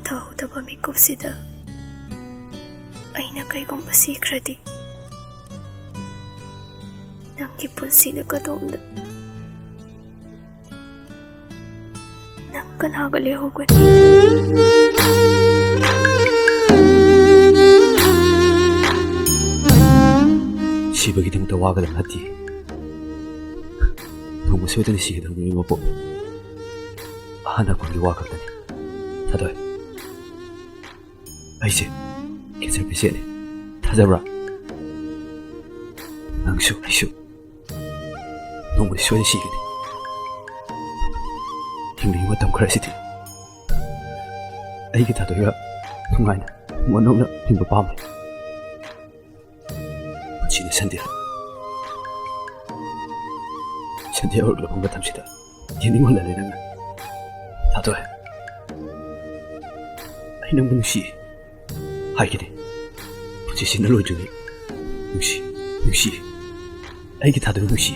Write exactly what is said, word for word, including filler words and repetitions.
ꯇꯧꯗꯕ ꯃꯤꯀꯨꯞꯁꯤꯗ ꯑꯩꯅ ꯀꯩꯒꯨꯝꯕ ꯁꯤꯈ꯭ꯔꯗꯤ, ꯅꯪꯒꯤ ꯄꯨꯟꯁꯤꯅ ꯀꯗꯣꯝꯗ? ꯅꯪ ꯀꯅꯥꯒ ꯂꯩꯍꯧꯒꯅꯤ? ꯁꯤꯕꯒꯤꯗꯃꯛꯇ ꯋꯥꯒꯗꯕ ꯅꯠꯇꯦ꯫ ꯅꯣꯡꯃ ꯁꯣꯏꯗꯅ ꯁꯤꯒꯗꯕꯅꯤ ꯃꯄꯣꯛ꯫ ꯑꯍꯥꯟꯕ ꯈꯣꯡꯒꯤ ꯋꯥ ꯈꯛꯇꯅꯤ꯫ ꯊꯥꯗꯣꯏ꯫ ꯑꯩꯁꯦ cancer patientꯅꯤ꯫ ꯊꯥꯖꯕ꯭ꯔꯥ? ꯅꯪꯁꯨ ꯑꯩꯁꯨ ꯅꯣꯡꯃꯗꯤ ꯁꯣꯏꯗꯅ ꯁꯤꯒꯅꯤ꯫ ꯍꯤꯡꯂꯤꯉꯩ ꯃꯇꯝ ꯈꯔꯁꯤꯗꯤ ꯑꯩꯒꯤ ꯊꯥꯗꯣꯏꯒ ꯅꯨꯡꯉꯥꯏꯅ ꯃꯣꯟ ꯅꯣꯛꯅ ꯍꯤꯡꯕ ꯄꯥꯝꯃꯤ꯫ ꯄꯨꯟꯁꯤꯅ ꯁꯟꯗꯦ, ꯁꯟꯗꯦ ꯑꯣꯏꯔꯛꯂꯕ ꯃꯇꯝꯁꯤꯗ ꯌꯦꯡꯅꯤꯡꯃꯟꯗꯅ ꯅꯪꯅ ꯊꯥꯗꯣꯏ꯫ ꯑꯩ ꯅꯪꯕꯨ ꯅꯨꯡꯁꯤ ꯍꯥꯏꯒꯅꯤ꯫ ꯄꯨꯟꯁꯤꯁꯤꯅ ꯂꯣꯏꯗ꯭ꯔꯤꯉꯩ ꯅꯨꯡꯁꯤ, ꯅꯨꯡꯁꯤ꯫ ꯑꯩꯒꯤ ꯊꯥꯗꯣꯏ ꯅꯨꯡꯁꯤ꯫